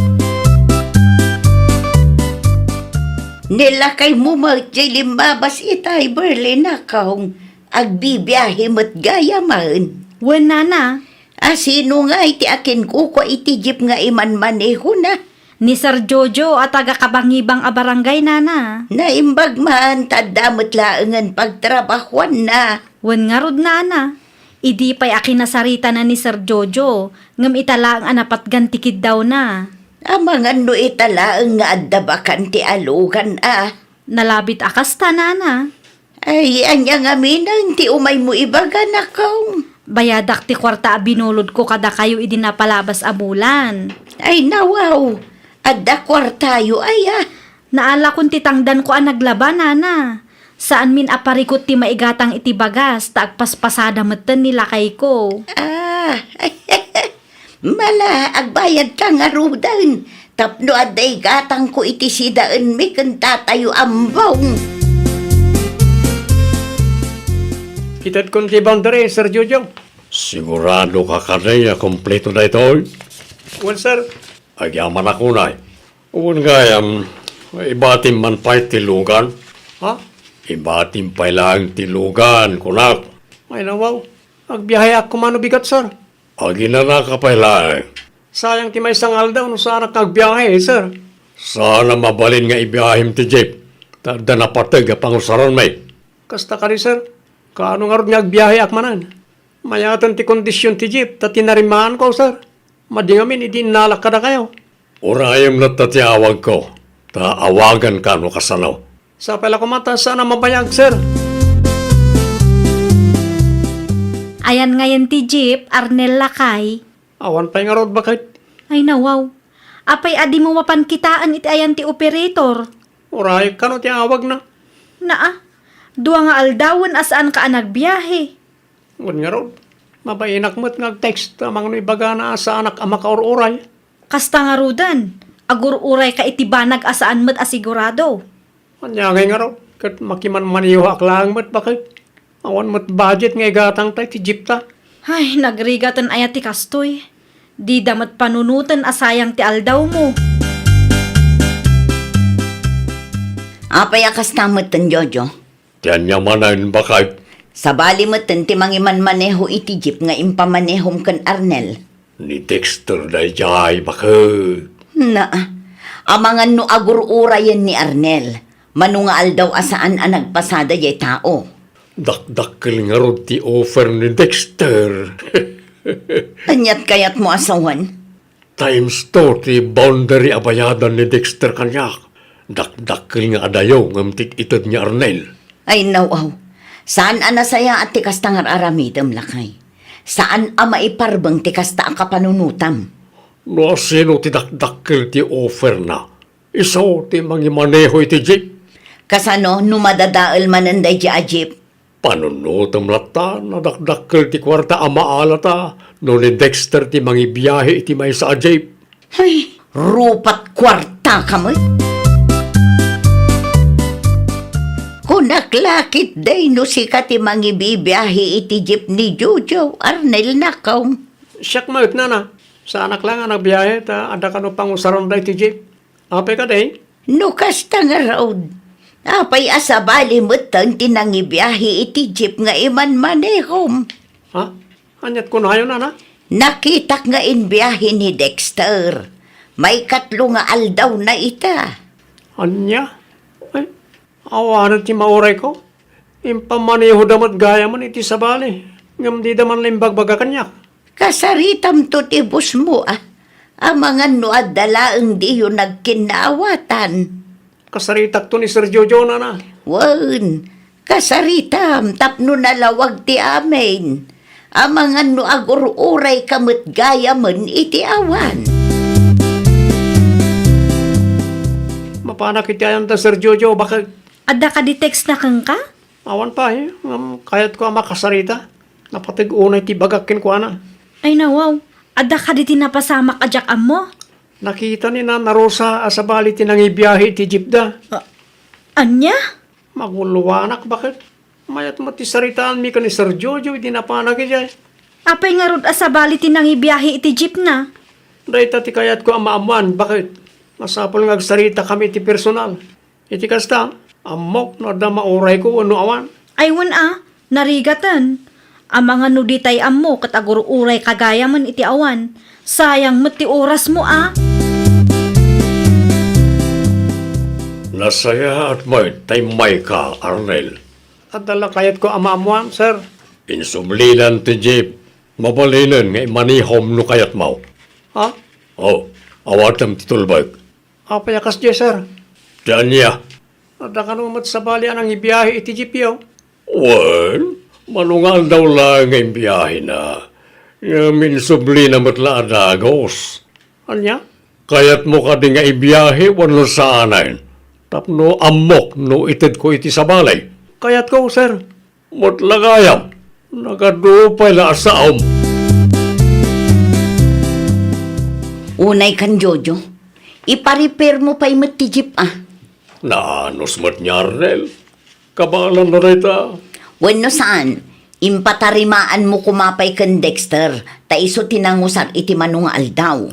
Nilakaymo met jay limmabas itay, Berlinakong. Agbibiahe met gayamen. Wen, nana. A, sino ngay ti akinkukua iti jeep nga imanmanehona? Ni Sir Jojo a taga-Kabangibang a barangay, nana. Naimbag man, ta adda met laengen pagtrabahuanna. Wen ngarud, nana. Idi pay a kinasaritana ni Sir Jojo, ngem ita laeng a napatgan ti kiddawna. Amangan no ita laeng nga adda bakan ti alugan a. Nalabit a kasta, nana. Ay, ania ngamin ti umaymo ibaga, nakong? Bayadak ti kuarta a binulodko kadakayo idi napalabas a bulan. Ay, nawaw. Adda kuartayo aya? Naalakon ti tangdanko a naglaba, nana. Saanmin a parikut ti maigatang iti bagas, ta agpaspasada metten ni lakayko. Ah, mala, agbayadka ngaruden, tapno adda igatangko iti sidaenmi ken tatayo Ambong. Itedkon ti boundary, Sir Jojo. Siguradoka kadi a kompleto daytoy? Wen, sir. Agyamanak unay. Wen gayam, ibatim man pay ti lugan? Ha? Ibatim pay laeng ti lugan, kunak. Ay, nawaw. Agbiaheak koma no bigat, sir. Aginanaka pay laeng. Sayang ti maysa nga aldaw no saanak nga agbiahe, sir. Saan a mabalin nga ibiahem ti jeep, ta adda napateg a pangusaranmi. Kasta kadi, sir. Kaano ngarud nga agbiaheak manen? Mayaten ti kondision ti jeep, ta tinarimaanko, sir. Madi ngamin idi innalak kadakayo. Urayem latta ti awagko, ta awaganka no kasano. Sapay la koma ta saan a mabayag, sir. Ayan ngayen ti jeep, Arnel lakay. Awan pay ngarud, baket. Ay, nawaw. Apay a dimo mapan kitaen iti ayan ti operator? Uray, kano ti awagna? Naa, dua nga aldawen a saanka a nagbiahe. Wen ngarud, mabainak met nga ag-text, amangan no ibagana a saanak a makaur-uray. Kasta ngaruden, agur-urayka iti banag a saan met a sigurado. Ania ngay ngarud, ket makimanmanehoak laeng met, baket. Awan met budget nga igatangta iti jeepta. Ay, nagrigaten aya ti kastoy. Dida met panunoten a sayang ti aldawmo. Apay a kasta metten, Jojo? Ti ania manen, baket? Sabali metten ti mangimanmaneho iti jeep nga impamanehom ken Arnel. Ni Dexter daydiay, baket. Naa, amangan no agur-urayen ni Arnel, mano nga aldaw a saan a nagpasada jay tao. Dakdakkel ngarud ti offer ni Dexter. Aniat kayatmo a sawen? Times two ti boundary a bayadan ni Dexter kaniak. Dakdakkel nga adayo ngem ti ited ni Arnel. Ay, naw-aw. Saan a nasayaat ti kasta nga ar-aramidem, lakay. Saan a maiparbeng ti kasta a kapanunotam. No asino ti dakdakkel ti offerna, isu ti mangimaneho iti jeep. Kasano no madadael manen daydi a jeep? Panunotem latta, nadakdakkel ti kuarta a maalata no ni Dexter ti mangibiahe iti maysa a jeep. Ay, rupat kuartaka met. Kunak la ketdi no sika ti mangibibiahe iti jeep ni Jojo, Arnel, nakong. Siak met, nana. Saanak la nga nagbiahe ta adda kano pangusaran daydi jeep. Apay kadi? No kasta ngarud, apay a sabali metten ti nangibiahe iti jeep nga imanmanehom? Ha? Aniat kunayo, nana? Nakitak nga imbiahe ni Dexter. Maikatlo nga aldawna ita. Ania? Ay, awanen ti maurayko. Impamanehoda met gayamen iti sabali, ngem dida man la imbagbaga kaniak. Kasaritamto ti bosmo, a. Amangan no adda laeng diyo nagkinnaawatan. Kasaritakto ni Sir Jojo, nana. Wen, kasaritam tapno nalawag ti amin. amangan no agur-urayka met gayamen iti awan. Mapanak iti ayanta, Sir Jojo, baket? Adda kadi text na kenka? Awan pay, ngem kayatko a makasarita. Napateg unay ti bagak kenkuana. Ay nawaw, adda kadi ti napasamak a diak ammo? Nakita ni Nana Rosa a sabali ti nangibiahe iti jeepda. Ah, ania? Magulluanak, baket? Mayat met ti saritaanmi ken ni Sir Jojo idi napanak idiay. Apay ngarud a sabali ti nangibiahe iti jeepna? Dayta ti kayatko a maammoan, baket? Masapul nga agsaritakami iti personal. Iti kasta, ammok no adda maurayko wenno awan. Ay wen a, narigaten. Amangan no ditay ammo ket agur-urayka gayamen iti awan. Sayang met ti orasmo a. Nasayaat met ta immayka, Arnel. Adda la kayatko a maammoan, sir. Insublinan ti jeep. Mabalinen nga imanihom no kayatmo. Ha? Oh, awatem ti tulbek. Apay a kasdiay, sir? Ti ania? Adda kano met sabali a nangibiahe iti jeepyo? Wen, mano nga aldaw laeng nga imbiahena. Ngem insublina met la a dagus. Ania? Kayatmo kadi nga ibiahe wenno saanen? Tapno ammok no itedko iti sabali. Kayatko, sir. Met la gayam, nagadu pay la a saom. Unay kan Jojo, ipa-repair mo pay met ti jeep a. Naanus met ni Arnel. Kabaelanna dayta. Wenno saan, impatarimaan mo koma pay ken Dexter, ta isu ti nangusar iti mano nga aldaw.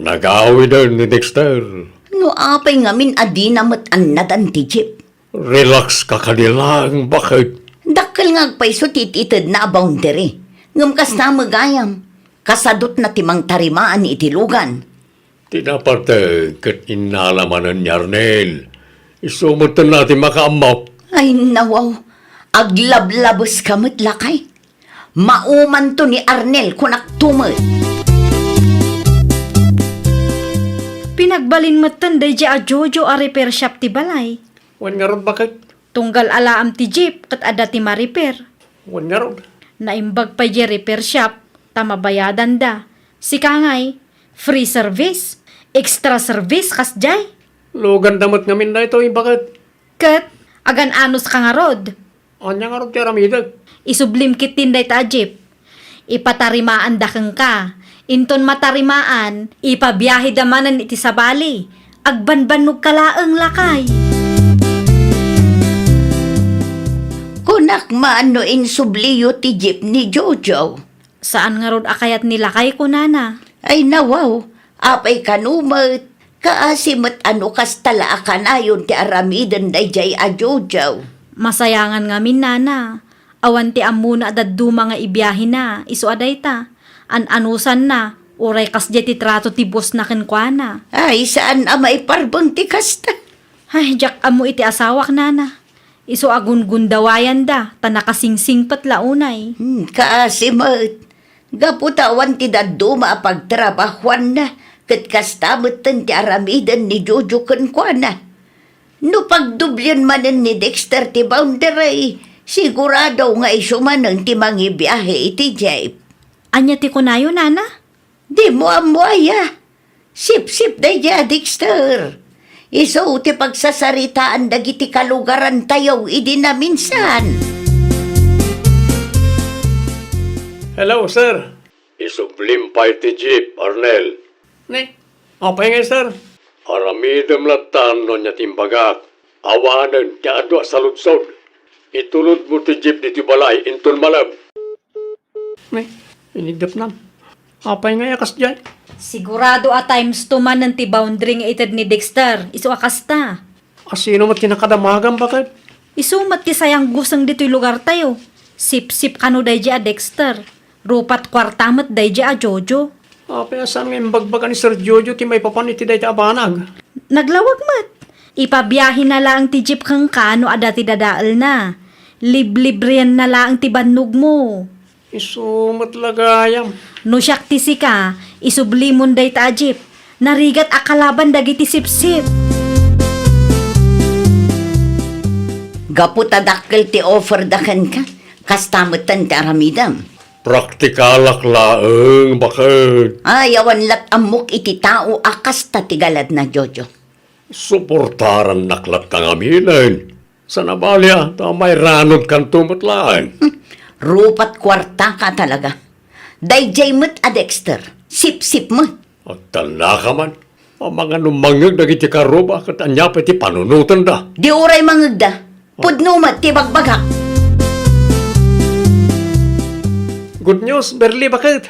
Nagawiden ni Dexter. No apay ngamin a dina met annadan ti jeep? Relax ka kadi laeng, baket? Dakkel nga agpayso ti ititedna a boundary. Ngem kasta met gayam, kasadutna ti mangtarimaan iti lugan. Ti napateg ket innala manen ni Arnel. Isu metten a ti makaammo. Ay, nawaw. Aglablabeska met, lakay. Maumanto ni Arnel, kunakto met. Pinagbalin metten daydiay a Jojo a repair shop ti balay. Wen ngarud, baket? Tunggal alaem ti jeep ket adda ti ma-repair. Wen ngarud? Naimbag pay diay repair shop ta mabayadanda. Sika ngay, free service, extra service kasdiay. Luganda met ngamin daytoy, baket? Ket, agan-anuska ngarud? Ania ngarud ti aramidek? Isublim ketdin dayta a jeep. Ipatarimaanda kenka. Inton matarimaan, ipabiaheda manen iti sabali. Agbanbannogka laeng, lakay. Kunak man no insubliyo ti jeep ni Jojo. Saan ngarud a kayat ni lakay, kunana. Ay, nawaw, apay kano met? Kaasi met a no kasta la a kanayon ti aramiden daydiay a Jojo. Masayangan ngamin, nana. Awan ti ammona a dadduma nga ibiahena, isu a dayta. An-anusanna, uray kasdiay ti trato ti bossna kenkuana. Ay, saan a maiparbeng ti kasta. Ay, diak ammo iti asawak, nana. Isu a gungundawayanda, ta nakasingsingpet la unay. Hmm, kaasi met. Gapu ta awan ti dadduma a pagtrabahuanna, ket kasta metten ti aramiden ni Jojo kenkuana. No pagdoblien manen ni Dexter ti boundary, sigurado nga isu manen ti mangibiahe iti jeep. Ania ti kunayo, nana? Dimo ammo aya? Sipsip daydiay a Dexter. Isu ti pagsasaritaan dagiti kalugarantayo idi naminsan. Hello, sir. Isublim pay ti jeep, Arnel. Ne? Apay ngay, sir? Aramidem lattan no ania ti imbagak. Awanen ti adu a saludsod. Itulodmo ti jeep ditoy balay inton malem. Ne, iniddepnam. Apay ngay a kasdiay? Sigurado a times two manen ti boundary nga ited ni Dexter, isu a kasta. Asino met ti nakadamagam, baket? Isu met ti sayangguseng ditoy lugartayo. Sipsip kano daydiay a Dexter. Rupat kuarta met daydiay a Jojo. Apay a saan nga imbagbaga ni Sir Jojo ti maipapan iti dayta a banag? Naglawag met. Ipabiahena laeng ti jeep kenka no adda ti dadaelna. Liblibrienna laeng ti bannogmo. Isu met la gayam. No siak ti sika, isublimon dayta a jeep. Narigat a kalaban dagiti sipsip. Gapu ta dakkel ti offer da kenka, kasta metten ti aramidem. Praktikalak laeng, baket. Ay, awan lat ammok iti tao a kasta ti galadna, Jojo. Suportarannak latta ngaminen. Sana bali a, ta mairanod kanto met laeng. Hmm, rupat kuarta ka talaga. Daydiay met a Dexter, sipsip met. Agtannaka man. Amangan no mangngeg dagiti karuba ket ania pay ti panunotenda? Di uray mangngegda. Pudno met ti bagbagak. Good news, Berli, baket.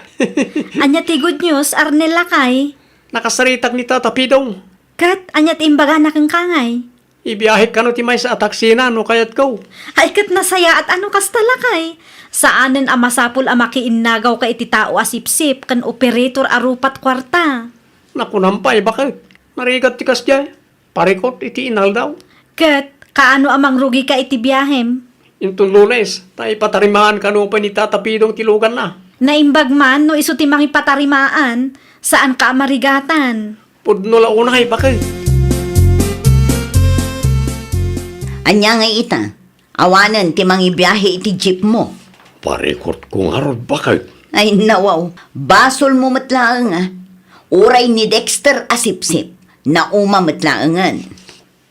Ania ti good news, Arnel lakay? Nakasaritak ni Tata Pidong. Ket ania ti imbagana kenka ngay? Ibiahek kano ti maysa a taksina no kayatko. Ay, ket nasayaat a no kasta lakay. Saanen a masapul a makiinnagawka iti tao a sipsip ken operator a rupat kuarta. Nakunam pay, baket. Narigat ti kasdiay. Parikot iti inaldaw. Ket kaano a mangrugika iti biahem? Inton Lunes, ta ipatarimaan kano pay ni Tata Pidong ti luganna. Naimbag man no isu ti mangipatarimaan, saanka a marigatan. Pudno la unay, baket. Ania ngay ita? Awanen ti mangibiahe iti jeepmo. Parikotko ngarud, baket. Ay, nawaw. Basolmo met laeng, a. Uray ni Dexter a sipsip, nauma met laengen.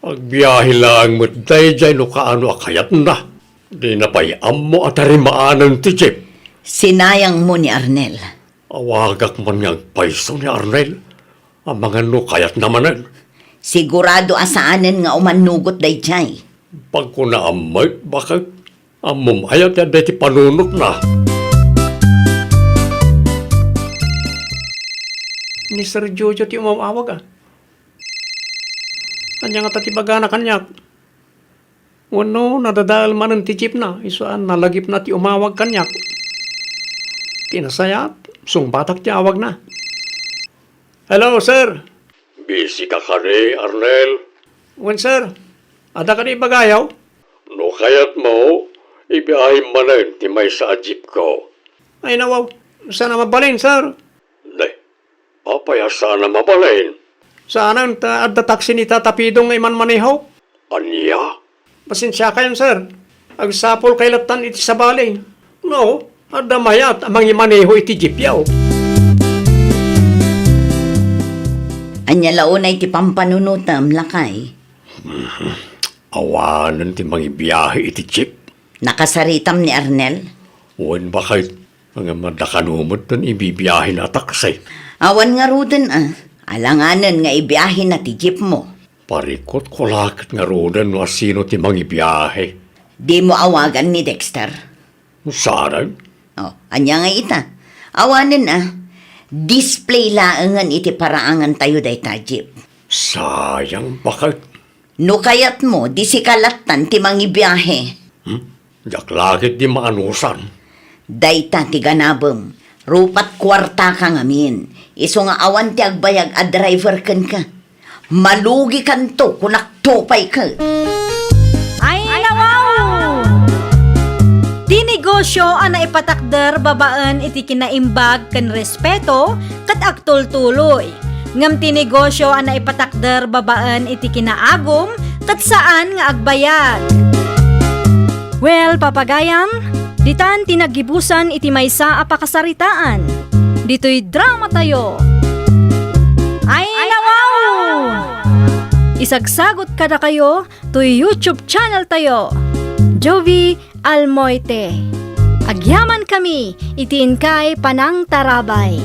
Agbiahe laeng met daydiay no kaano a kayatna. Dina pay ammo a tarimaanen ti jeep. Sinayangmo ni Arnel. Awagak man nga agpayso ni Arnel. Amangan no kayatna manen. Sigurado a saanen nga umannugot daydiay. Pagkunaam met, baket. Ammom aya ti adda iti panunotna? Ni Sir Jojo ti umaw-awag, a. Ania ngata ti bagana kaniak? Wenno, nadadael manen ti jeepna, isu a nalagipna ti umawag kaniak. Ti nasayaat, sungbatak ti awagna. Hello, sir. Busy ka kadi, Arnel? Wen, sir. Adda kadi ibagayo? No kayatmo, ibiahim manen ti maysa a jeepko. Ay, nawaw. Saan a mabalin, sir? Ne, apay a saan a mabalin? Saanen ta adda taksi ni Tata Pidong nga imanmaneho. Ania? Pasensiakayon, sir. Agsapulkay lattan iti sabali. No, adda mayat a mangimaneho iti jeepyo. Ania la unay ti pampanunotem, lakay? Awanen ti mangibiahe iti jeep. Nakasaritam ni Arnel? Wen, baket. Ngem adda kano met ti ibibiahena a taksi. Awan ngaruden, a. Alanganen nga ibiahena ti jeepmo. Parikutko la ket ngaruden no asino ti mangibiahe. Dimo awagan ni Dexter? Saanen? O, ania ngay ita? Awanen, a. Display laengen iti paraangantayo dayta jeep. Sayang, baket. No kayatmo, di sika lattan ti mangibiahe. Hmm? Diak la ketdi maanusan. Dayta ti ganabem. Rupat kuartaka ngamin. Isu nga awan ti agbayag a driver kenka. Malugikanto, kunakto pay ket. Ay, nawaw! Ti negosio a naipatakder babaen iti kinaimbag ken respeto, ket agtultuloy. Ngem ti negosio a naipatakder babaen iti kinaagum ket saan nga agbayag. Well, papagayam, ditan ti naggibusan iti maysa a pakasaritaan. Ditoy dramatayo. Ay, nawaw! Isagsagot kadakayo toy YouTube channel tayo, Jovie Almoite. Agyamankami iti inkay panangtarabay.